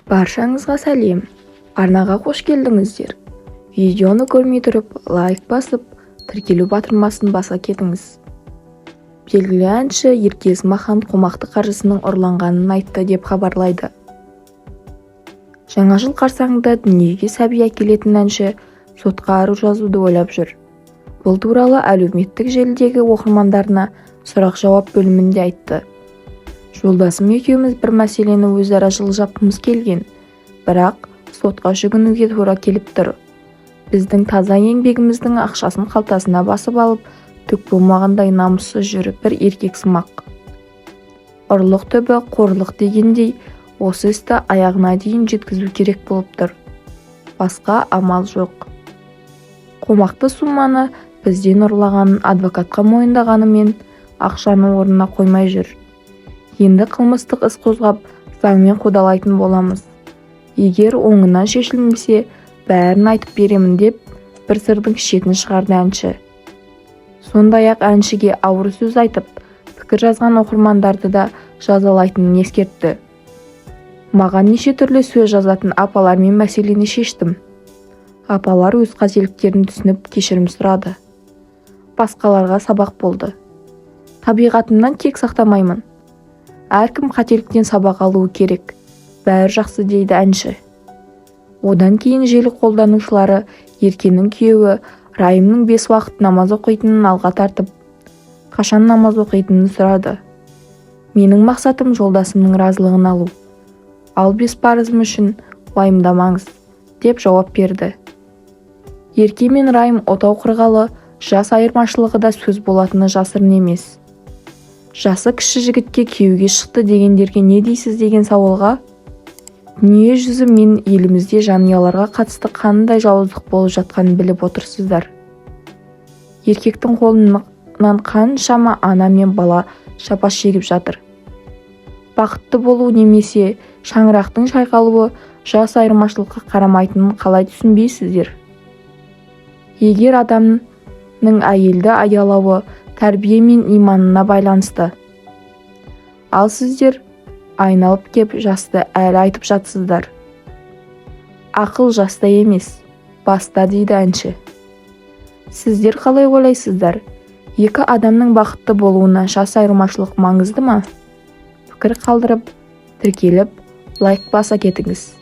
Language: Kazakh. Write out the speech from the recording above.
Баршаңызға сәлем! Арнаға қош келдіңіздер! Видеоны көрмей тұрып, лайк басып, тіркелу батырмасын баса кетіңіз. Белгілі әнші Ерке Есмахан қомақты қаржысының ұрланғанын айтты деп хабарлайды. Жаңа жыл қарсаңында дүниеге сәби әкелетін әнші сотқа арыз жазуды ойлап жүр. Бұл туралы әлеуметтік желідегі оқырмандарына сұрақ-жауап бөлімінде айтты. Жолдасым екеуміз бір мәселені өзара жылжапқымыз келген, бірақ сотқа жүгінуге тура келіп тұр. Біздің таза еңбегіміздің ақшасын қалтасына басып алып, түк болмағандай намыссыз жүр бір еркексымақ. Ұрлық түбі қорлық дегендей, осы істі аяғына дейін жеткізу керек болып тұр. Басқа амал жоқ. Қомақты сумманы бізден ұрлағанын адвокатқа мойындағанымен, ақшаны орнына қоймай жүр. Енді қылмыстық іс қозғап, заңмен қудалайтын боламыз. Егер оңынан шешілмесе, бәрін айтып беремін деп, бір сырдың шетін шығарды әнші. Сондай-ақ әншіге ауыр сөз айтып, пікір жазған оқырмандарды да жазалайтынын ескертті. Маған неше түрлі сөз жазатын апалармен мәселені шештім. Апалар өз қателіктерін түсініп, кешірім сұрады. Басқаларға сабақ болды. Табиғатымнан кек сақтамаймын. Әркім қателіктен сабақ алуы керек. Бәрі жақсы, дейді әнші. Одан кейін желі қолданушылары Еркенің күйеуі Райымның бес уақыт намаз оқитынын алға тартып, қашан намаз оқитынын сұрады. Менің мақсатым жолдасымның разылығын алу. Ал бес парызым үшін уайымдамаңыз, деп жауап берді. Ерке мен Райым отау құрғалы жас айырмашылығы да сөз болатыны жасырын емес. Жасы кіші жігітке күйеуге шықты дегендерге не дейсіз деген сауалға, дүние жүзі мен елімізде жанұяларға қатысты қандай жауыздық болып жатқанын біліп отырсыздар. Еркектің қолынан қаншама ана мен бала жапа шегіп жатыр. Бақытты болу немесе шаңырақтың шайқалуы жас айырмашылыққа қарамайтынын қалай түсінбейсіздер? Егер адамның әйелді аялауы тәрбие мен иманына байланысты. Ал сіздер айналып кеп жасты әлі айтып жатсыздар. Ақыл жаста емес, баста, дейді әнші. Сіздер қалай ойлайсыздар? Екі адамның бақытты болуына жас айырмашылық маңызды ма? Пікір қалдырып, тіркеліп, лайк баса кетіңіз.